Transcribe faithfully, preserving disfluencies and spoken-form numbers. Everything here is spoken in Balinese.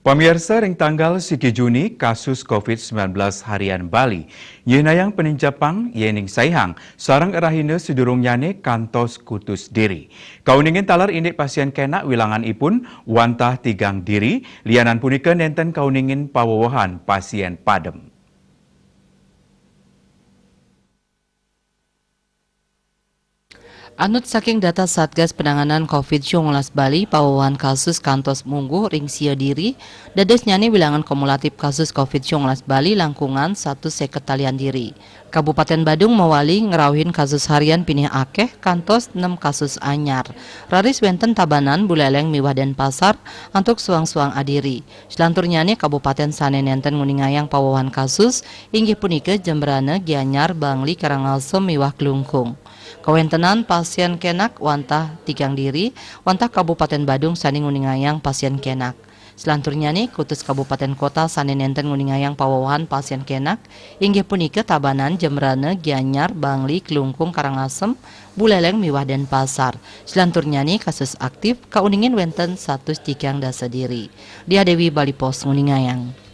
Pamirsa, ring tanggal siki Juni, kasus covid sembilan belas harian Bali nyihnayang paninjepang, yéning saihang sareng rahina sadurungnyane kantos kutus diri. Kauningin taler indik pasien kenak wilanganipun wantah tigang diri, lianan punika nenten kauningin pawewehan pasien padem. Anut saking data Satgas Penanganan covid sembilan belas Bali, pawewehan kasus kantos mungguh ring sia diri, dadosnyane wilangan kumulatif kasus covid sembilan belas Bali langkungan satus seket talian diri. Kabupaten Badung mawali ngrauhin kasus harian pinih akeh kantos nem kasus anyar. Raris wenten Tabanan, Buleleng miwah Denpasar antuk soang-soang adiri. Salanturnyane kabupaten sane nenten nguningayang pawewehan kasus inggih punika Jembrana, Gianyar, Bangli, Karangasem miwah Klungkung. Kawentenan pasien kenak wantah tigang diri, wantah Kabupaten Badung sane nguningayang pasien kenak. Salanturnyane kutus kabupaten kota sane nenten nguningayang pawewehan pasien kenak inggih punika Tabanan, Jembrana, Gianyar, Bangli, Klungkung, Karangasem, Buleleng miwah Denpasar. Salanturnyane kasus aktif kauningin wenten satus tigang dasa diri. Dia Dewi, Bali Post, nguningayang.